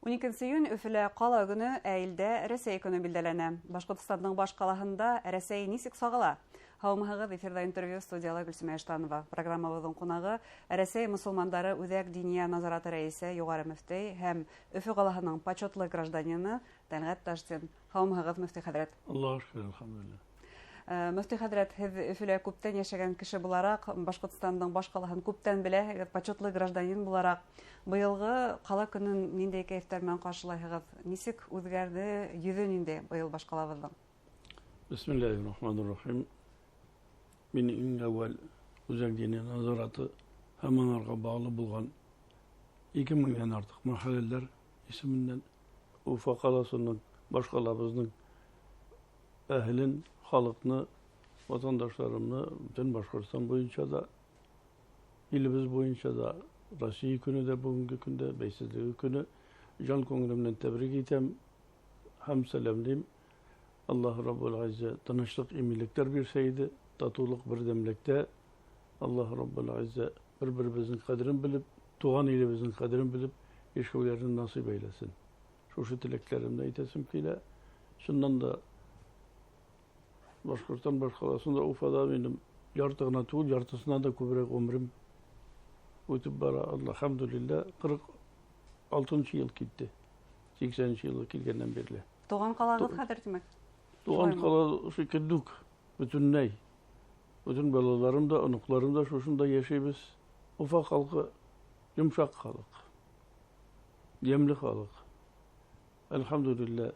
12 июнь Өфөлә ҡала көнө, ә илдә Рәсәй көнө билдәләнә. Башҡортостандың баш ҡалаһында Рәсәй нисек сағыла? Һаумыһығыҙ, эфирҙа интервью, студияла Гөлсөмә Иштанова. Программабыҙҙың ҡунағы Рәсәй мосолмандары Үҙәк диния назараты рәйесе, юғары мөфтөй һәм Өфө ҡалаһының почетлы гражданины Тәлғәт Таждин. Һаумыһығыҙ, мөфтөй хәҙрәт. Аллаға шөкөр, әлхәмдүлилләһ. Мөфтөй хәҙрәт, һеҙ Өфөлә күптән йәшәгән кеше булараҡ, Башҡортостандың баш ҡалаһын күптән беләһегеҙ, почетлы гражданин булараҡ, быйылғы ҡала көнөн ниндәй кәйефтәр менән ҡаршылайһығыҙ? Нисек үҙгәрҙе, йөҙө ниндәй быйыл баш ҡалабыҙҙың? Бисмиллахир-рахманир-рахим. Мин иң әүәл Үҙәк диния назараты һәм аларға бағлы булған 2000-дән артыҡ мәхәлләләр исеменнән Уфа ҡаласының, баш ҡалабыҙҙың әһелен, халыҡны, ватандаштарымны бөтөн Башҡортостан буйынса да, илебеҙ буйынса да Россия көнө дә бөгөнгө көндә бәйсезлеге көнө жан күңелемдән тәбрик итәм һәм сәламлим. Аллаһ Раббул Ғиззә тыныслыҡ, иминлектәр бирсә иде, татыулыҡ, берҙәмлектә Аллаһ Раббул Ғиззә бер-беребеҙҙең ҡәҙерен белеп, туған илебеҙҙең ҡәҙерен белеп йәшәүләрен насип әйләсен. Шушы теләктәремде әйтәсем килә. Шунан да Башҡортостан баш ҡаласында Уфала минең ярты ғына түгел, яртыһынан да күберәк ғүмерем үтеп бара. Алхамдулилла, 46-нсы йыл китте. 80-нсе йылы килгәндән бирле. Туған ҡалағыҙ хәҙер, тимәк? Туған ҡала шикелле үк, бөтөнләй. Бөтөн балаларым да, оноҡларым да шушында йәшәйбеҙ. Уфа халҡы йомшаҡ халыҡ, йәмле халыҡ. Әлхәмдүлиллә,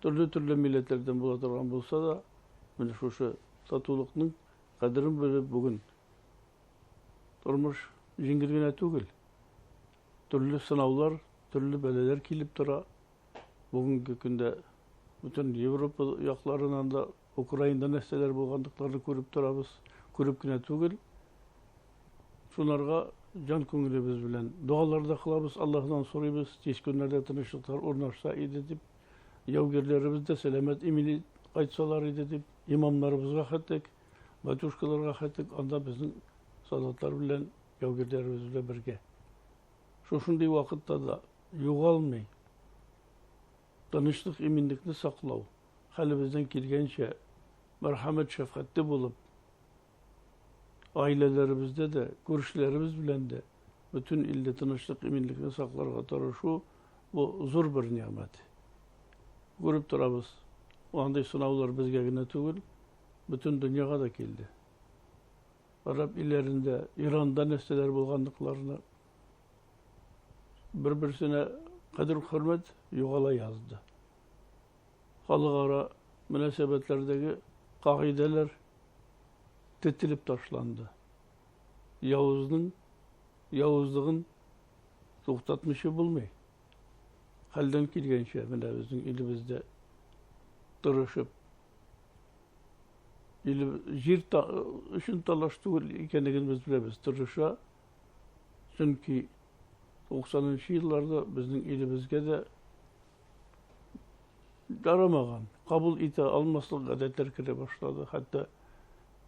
төрлө-төрлө милләттәрҙән була торған булһа ла, менә шушы татыулыҡтың ҡәҙерен белеп бөгөн тормош еңел генә түгел. Төрлө сынаулар, төрлө бәләләр килеп тора. Бөгөнгө көндә бөтөн Европа яҡларынан да Украинада нәрсәләр булғанлыҡтарын күреп торабыҙ. Күреп кенә түгел, шуларға жан күңелебеҙ белән доғалар да ҡылабыҙ, Аллаһынан һорайбыҙ, тиҙ көндәрҙә тыныслыҡтар урынлашса ине тип, яугирләребеҙ ҙә сәләмәт имен ҡайтһалар ине тип, имамдарыбыҙға хәттек, батюшкаларға хәттек, анда беҙҙең солдатлар белән яугирләребеҙ белән бергә. Шушындай ваҡытта да юғалмай тыныслыҡ, именлекне саҡлау, хәлебеҙҙән килгәнсә мәрхәмәт, шәфҡәтле булып, ғаиләләребеҙҙә дә, күршеләребеҙ белән дә бөтөн илдә тыныслыҡ, именлекне саҡларға тырышыу был ҙур бер ниғмәт. Күреп торабыҙ, андай сынаулар беҙгә генә түгел, бөтөн донъяға да килде. Араб илдәрендә, Иранда нәрсәләр булғанлыҡларына бер-берсенә ҡәҙер-хөрмәт юғала язды. Халыҡ-ара мөнәсәбәтләрҙәге ҡағиҙәләр тетелеп ташланды. Яуызның яуызлығын туҡтатмыйса булмай. Хәлдән килгәнсә менә беҙҙең илебеҙҙә тырышып, ил ер өсөн талаш түгел икәнлеген беҙ беләбеҙ, тырыша. Сөнки 90-нсы йылларҙа беҙҙең илебеҙгә дә ярамаған, ҡабул итә алмаҫлыҡ ғәҙәттәр керә башланы. Хатта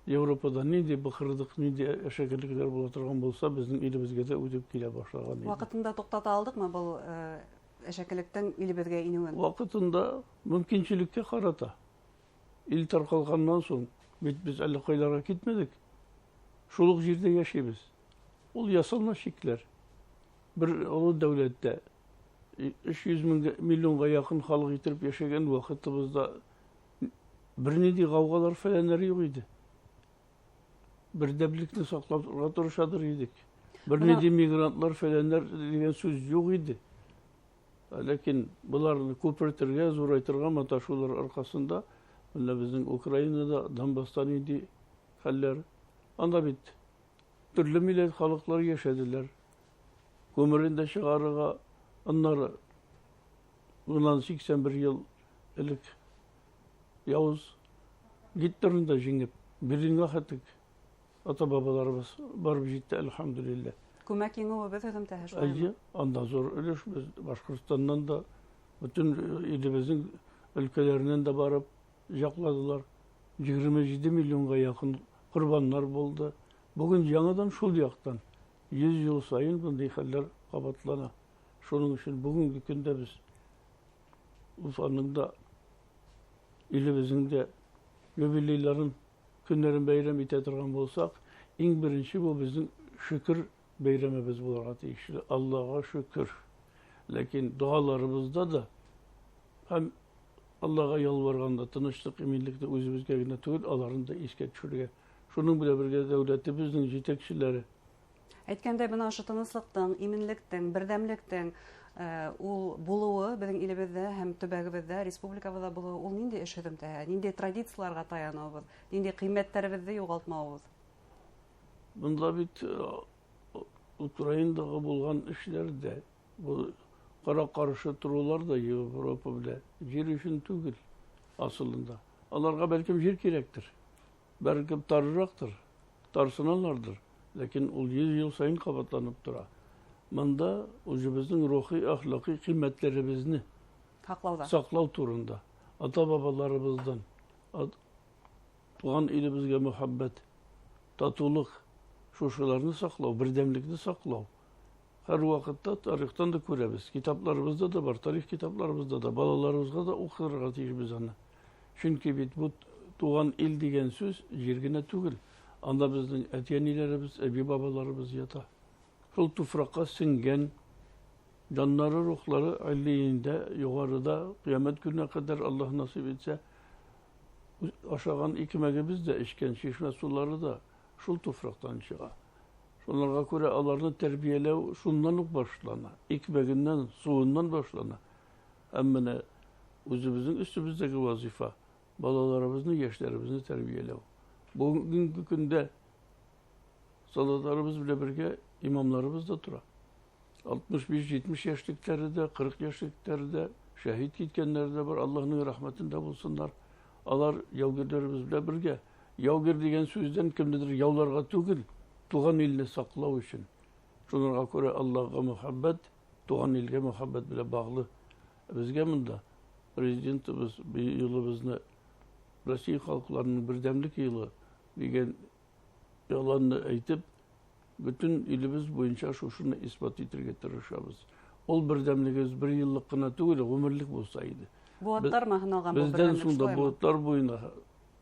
Европада ниндәй быҡырҙыҡ, ниндәй әшәкелектәр була торған булһа, беҙҙең илебеҙгә лә үтеп килә башлаған ине. Ваҡытында туҡтата алдыҡмы был әшәкелектең илебеҙгә инеүен? Ваҡытында мөмкинселеккә ҡарата. Ил тарҡалғаннан һуң бит беҙ әллә ҡайларға китмәнек. Шул уҡ ерҙә йәшәйбеҙ. Ул ясалма шикләр. Бер оло дәүләттә 300 миллионға яҡын халыҡ итеп йәшәгән ваҡытыбыҙҙа бер ниндәй ғауғалар фәләннәр юҡ ине. Берҙәмлекне саҡларға тырышалыр инек. Бер ниндәй мигрантлар фәләннәр тигән һүҙ юҡ ине. Ләкин быларны күпертергә, ҙурайтырға маташыулар арҡаһында менә беҙҙең Украинада, Донбаста ниндәй хәлләр. Анда бит төрлө милләт халыҡлар йәшәделәр. Күмерен дә сығарырға, аннары унан 81 йыл элек яуыз Гитлерны да еңеп, Берлинға хәттек ата-бабаларыбыҙ барып етте, әлхәмдүлилләһ. Күмәк еңеүебеҙ һөҙөмтәһе шулаймы? Эйе, анда ҙур өлөш беҙ Башҡортостандан да, бөтөн илебеҙҙең өлкәләренән дә барып яҡладылар. 27 миллионға яҡын ҡорбандар булды. Бөгөн яңынан шул яҡтан 100 йыл сайын бындай хәлдәр ҡабатлана. Шуның өсөн бөгөнгө көндә беҙ Уфаның да, илебеҙҙең дә юбилейларын, көндәрен бәйрәм итә торған булсаҡ, иң беренсе был беҙҙең шөкөр бәйрәмебеҙ булырға тейешле. Аллаға шөкөр. Ләкин доғаларыбыҙҙа да һәм Аллаға ялварғанда тыныслыҡ, именлекте үҙебеҙгә генә түгел, аларны да иҫкә төшөрөргә. Шуның белән бергә дәүләтебеҙҙең етәкселәре. Әйткәндәй, бына ошо тыныслыҡтың, именлектең, берҙәмлектең ул булыуы беҙҙең илебеҙҙә һәм төбәгебеҙҙә, республикабыҙҙа булыуы, ул ниндәй эш һөҙөмтәһе, ниндәй традицияларға таяныбыҙ, ниндәй ҡиммәттәребеҙҙе юғалтмауыбыҙ? Бында бит Украинадағы булған эшләр дә, был ҡара-ҡаршы тороулар ҙа Европа белән ер өсөн түгел асылында. Аларға бәлкем ер кәрәктер, бәлкем тарыраҡтыр, тарсыналарҙыр, ләкин ул 100 йыл сайын ҡабатланып тора. Бында үҙебеҙҙең рухи, әхлаҡи ҡиммәттәребеҙҙе саҡлау турында, ата-бабаларыбыҙҙан туған илебеҙгә мөхәббәт, татыулыҡ, шушыларны саҡлау, берҙәмлекте саҡлау. Һәр ваҡытта тарихтан да күрәбеҙ, китапларыбыҙҙа да бар, тарих китапларыбыҙҙа да, балаларыбыҙға да уҡырға тейешбеҙ аны. Сөнки бит был туған ил тигән сүз ер генә түгел. Анда беҙҙең әти-әниләребеҙ, әби-бабаларыбыҙ ята. Шул туфраҡҡа сеңгән жаннары, рухлары иллиендә, юғарыда, ҡиәмәт көнөнә ҡәҙәр Аллаһ насип итсә, ашаған икмәгебеҙ ҙә, эскән шишмә сулары да шул туфраҡтан сыға. Шуларға күрә аларны тәрбиәләү шуннан уҡ башлана, икмәгеннән, суыннан башлана. Әммә менә үҙебеҙҙең өҫтөбөҙҙәге вазифа балаларыбыҙны, йәштәребеҙҙе тәрбиәләү. Бөгөнгө көндә солдатларыбыҙ белән бергә имамларыбыҙ да тора. 65-70 йәшлектәре дә, 40 йәшлектәре дә, шәһит киткәннәре дә бар, Аллаһның рәхмәтендә булсыннар. Алар яугирләребеҙ белән бергә. Яугир тигән сүздән кемдер яуларға түгел, туған илне саҡлау өсөн. Шунарға күрә Аллаһға мөхәббәт, туған илгә мөхәббәт белән бағлы. Беҙгә бында президентыбыҙ йылыбыҙны Россия халҡларының берҙәмлек йылы тигән яланны әйтеп, бөтөн илебеҙ буйынса шушыны иҫбат итергә тырышабыҙ. Ул берҙәмлегебеҙ бер йыллыҡ ҡына түгел, ғүмерлек булса ине. Быуаттар һыналған был берҙәмлек. Беҙҙән һуң да быуаттар буйына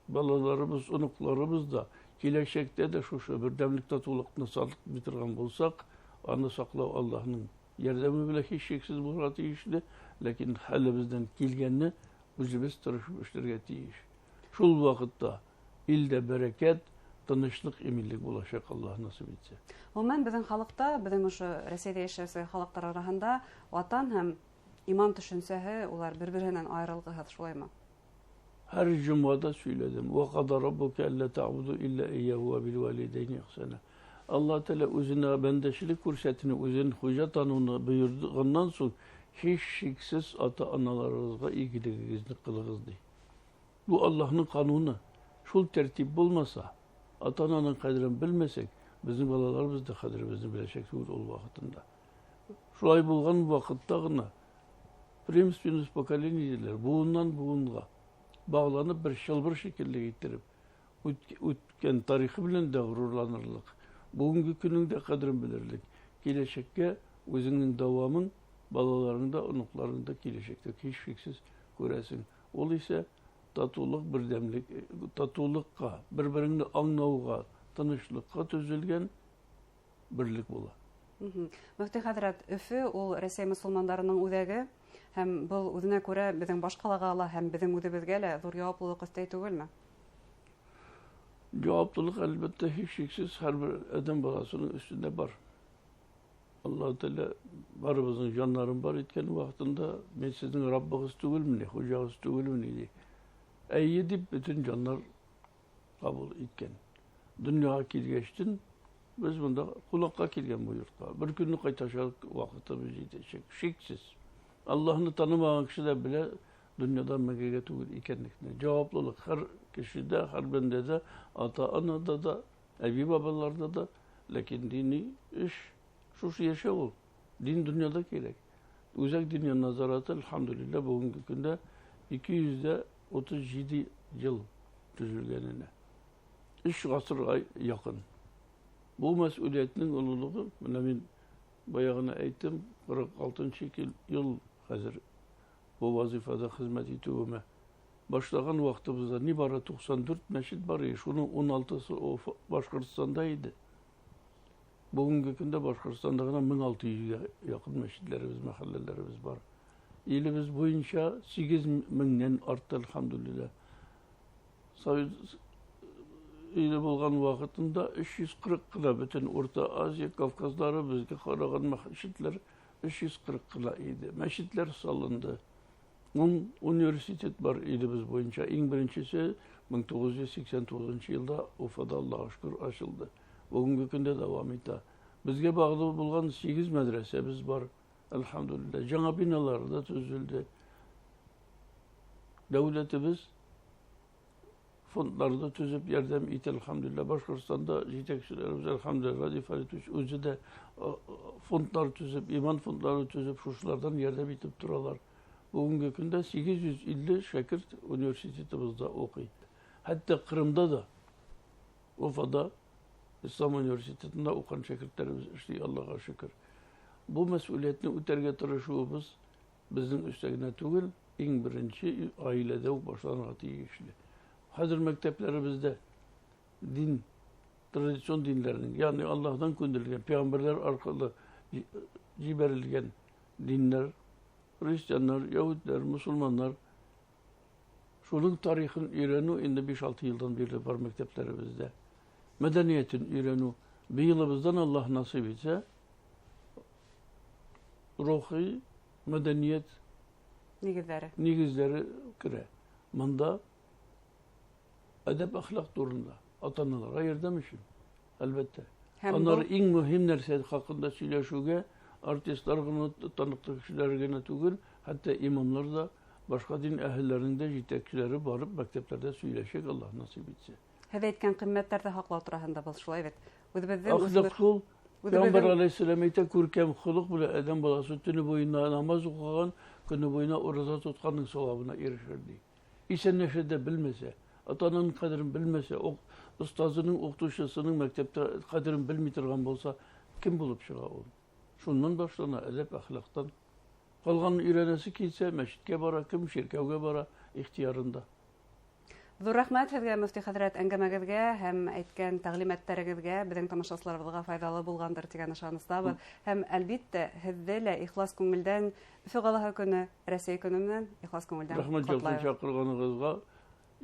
балаларыбыҙ, оноҡларыбыҙ да киләсәктә дә шушы берҙәмлек, татыулыҡны саҡлап торған булсаҡ, аны саҡлау Аллаһның ярҙамы белән һис шикһеҙ булырға тейешле, ләкин хәлебеҙҙән килгәнне үҙебеҙ тырышып эшләргә тейеш. Шул ваҡытта илдә бәрәкәт, тыныслыҡ, именлек буласаҡ, Аллаһ насип итсә. Ғөмүмән, беҙҙең халыҡта, беҙҙең ошо Рәсәйҙә йәшәүсе халыҡтар араһында ватан һәм иман төшөнсәһе улар бер-береһенән айырылғыһыҙ, шулаймы? Һәр жумғада сөйләдем. Вә ҡада раббука әллә та'буду илля ияһу вә бил валидәйни ихсана. Аллаһ Тәгалә үҙенә бәндәшелек күрсәтүне, үҙен хужа таныуны бойорғандан һуң һис шикһеҙ ата-аналарығыҙға игелегегеҙҙе ҡылығыҙ ти. Бу Аллаһның ҡануны. Шул тәртип булмаса, ата-ананың ҡәҙерен белмәсәк, беҙҙең балаларыбыҙ ҙа ҡәҙеребеҙҙе беләсәк түгел ул ваҡытында. Шулай булған ваҡытта ғына преемственность поколений тиләр, быуындан быуынға бағланып бер шылбыр шикелле иттереп, үткән тарихы белән дә ғорурланырлыҡ, бөгөнгө көнөң дә ҡәҙерен белерлек, киләсәккә үҙеңдең дауамың, балаларың да, оноҡларың да киләсәктә һис шикһеҙ күрәсең. Ул исә татыулыҡ, берҙәмлек, татыулыҡҡа, бер-береңде аңлауға, тыныслыҡҡа төҙөлгән берлек була. Мөфти хәҙрәт, Өфө ул Рәсәй мосолмандарының үҙәге, һәм был үҙенә күрә беҙҙең баш ҡалаға ла һәм беҙҙең үҙебеҙгә лә ҙур яуаплылыҡ өҫтәй түгелме? Яуаплылыҡ, әлбиттә, һис шикһеҙ һәр бер әҙәм балаһының өҫтөндә бар. Аллаһ Тәғәлә барыбыҙҙың жаннарын бар иткән ваҡытында мин һеҙҙең Раббығыҙ түгелмен, хужағыҙ түгелмен ти. Эйе тип бөтөн жаннар ҡабул иткән. Донъяға килгәстен беҙ бында ҡунаҡҡа килгән был йортҡа. Бер көнө ҡайташаҡ ваҡытыбыҙ етәсәк, шикһеҙ. Аллаһны танымаған кеше лә белә донъяда мәңгегә түгел икәнлекне. Яуаплылыҡ һәр кешедә, һәр бәндәдә, ата-анада да, әби-бабаларҙа да, ләкин дини эш шушы йәшәү ул. Дин донъяда кәрәк. Үҙәк диния назараты, әлхәмдүлилләһ, бөгөнгө көндә 237 йыл төҙөлгәненә. 3 ғасырға яҡын. Был мәсьүлиәтнең ололоғо, бына мин Баяғына әйттем, 46-нчы йыл хәҙер был вазифада хеҙмәт итеүемә. Башлаған ваҡытыбыҙҙа ни бары 94 мәсет бар ине, шуның 16-сы Башҡортостанда ине. Бөгөнгө көндә Башҡортостанда ғына 1600-гә яҡын мәсетләребеҙ, мәхәлләләребеҙ бар. Илебеҙ буйынса 8000-нән артты, әлхәмдүлилләһ. Совет иле булған ваҡытында 340 ҡына бөтөн Урта Азия, Кавказдары беҙгә ҡараған мәсетләр 340 ҡына ине. Мәсетләр салынды. 10 университет бар илебеҙ буйынса. Иң беренсеһе 1989 йылда Уфада, Аллаға шөкөр, асылды. Бөгөнгө көндә дауам итә. Беҙгә бағлы булған 8 мәҙрәсәбеҙ бар, әлхәмдүлилләһ. Яңы биналар ҙа төҙөлдө. Дәүләтебеҙ фондларҙы төҙөп ярҙам итә, әлхәмдүлилләһ. Башҡортостанда етәкселәребеҙ, әлхәмдүлилләһ, Радий Фаритович үҙе лә фондлар төҙөп, иман фондлары төҙөп, шушыларҙан ярҙам итеп торалар. Бөгөнгө көндә 850 шәкерт университетыбыҙҙа уҡый. Хатта Ҡырымда да, Уфада Ислам университетында уҡыған шәкерттәребеҙ эшләй, Аллаға шөкөр. Был мәсьүлиәтне үтәргә тырышыуыбыҙ беҙҙең өҫтә генә түгел, иң беренсе ғаиләлә үк башланырға тейешле. Хәҙер мәктәпләребеҙҙә дин, традицион динләрҙең, ягъни Аллаһтан күндерелгән, пәйғәмбәрләр арҡылы ебәрелгән динләр, христианнар, яһүдләр, мосолманнар, шуның тарихын өйрәнеү инде 5-6 йылдан бирле бар мәктәпләребеҙҙә. Мәдәниәтен өйрәнеү быйылыбыҙҙан Аллаһ насип итсә, рухи мәдәниәт нигеҙҙәре керә. Мында әдәп әхлаҡ турында ата-аналарға ярҙам өсөн, әлбиттә. Аннары иң мөһим нәрсә хаҡында һөйләшеүгә артистлар ғына, таныҡлы кешеләр генә түгел, хатта имамлар да, башҡа дин әһелләренең дә етәкселәре барып мәктәптәрҙә һөйләшәк, Аллаһ насип итсә. Һеҙ әйткән ҡиммәттәрҙе һаҡлау тураһында был шулай бит. Үҙебеҙҙең Әхлаҡ шул. Пәйғәмбәр ғәләйһиссәләм әйтә, күркәм холоҡ белән әҙәм балаһы төнө буйына намаҙ уҡыған, көнө буйына ураҙа тотҡандың сауабына ирешер, ти. Иҫәнләшә дә белмәсә, ата-ананың ҡәҙерен белмәсә, остазының, уҡытыусысының мәктәптә ҡәҙерен белмәй торған булһа, кем булып сыға ул? Шунан башлана әҙәп әхлаҡтан. Ҡалғанын өйрәнәсе килсә, мәсеткә бара, кем ширкәүгә бара, ихтыярында. Ҙур рәхмәт һеҙгә, мөфти хәҙрәт, әңгәмәгеҙгә һәм әйткән тәғлимәттәрегеҙгә, беҙҙең тамашасыларыбыҙға файҙалы булғандыр тигән ышаныстабыҙ. Һәм әлбиттә, һеҙҙе лә ихлас күңелдән Өфө ҡалаһы көнө, Рәсәй көнө менән ихлас күңелдән Рәхмәт ҡотлайбыҙ. Саҡырғанығыҙға.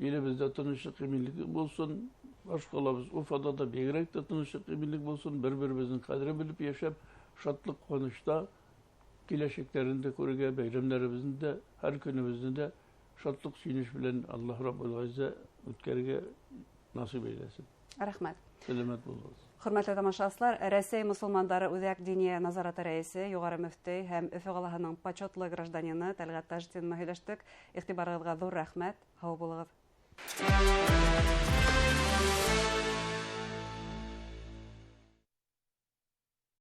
Илебеҙҙә тыныслыҡ, именлек булһын. Баш ҡалабыҙ Уфада ла бигерәк тә тыныслыҡ, именлек булһын. Бер-беребеҙҙең ҡәҙерен белеп йәшәп, шатлыҡ, ҡыуанышта киләсәктәрен дә күрергә, бәйрәмдәребеҙҙе дә, һәр көнөбөҙҙө дә шатлыҡ, сөйөнөс менән Аллаһ Раббул Ғиззә үткәрергә насип әйләсен. Рәхмәт. Сәләмәт булығыҙ. Хөрмәтле тамашасылар, Рәсәй мосолмандары Үҙәк Диния Назараты рәйесе, юғары мөфтөй һәм Өфө ҡалаһының почетлы гражданины Тәлғәт Тажетдин менән һөйләштек. Иғтибарығыҙға ҙур рәхмәт. Һау булығыҙ.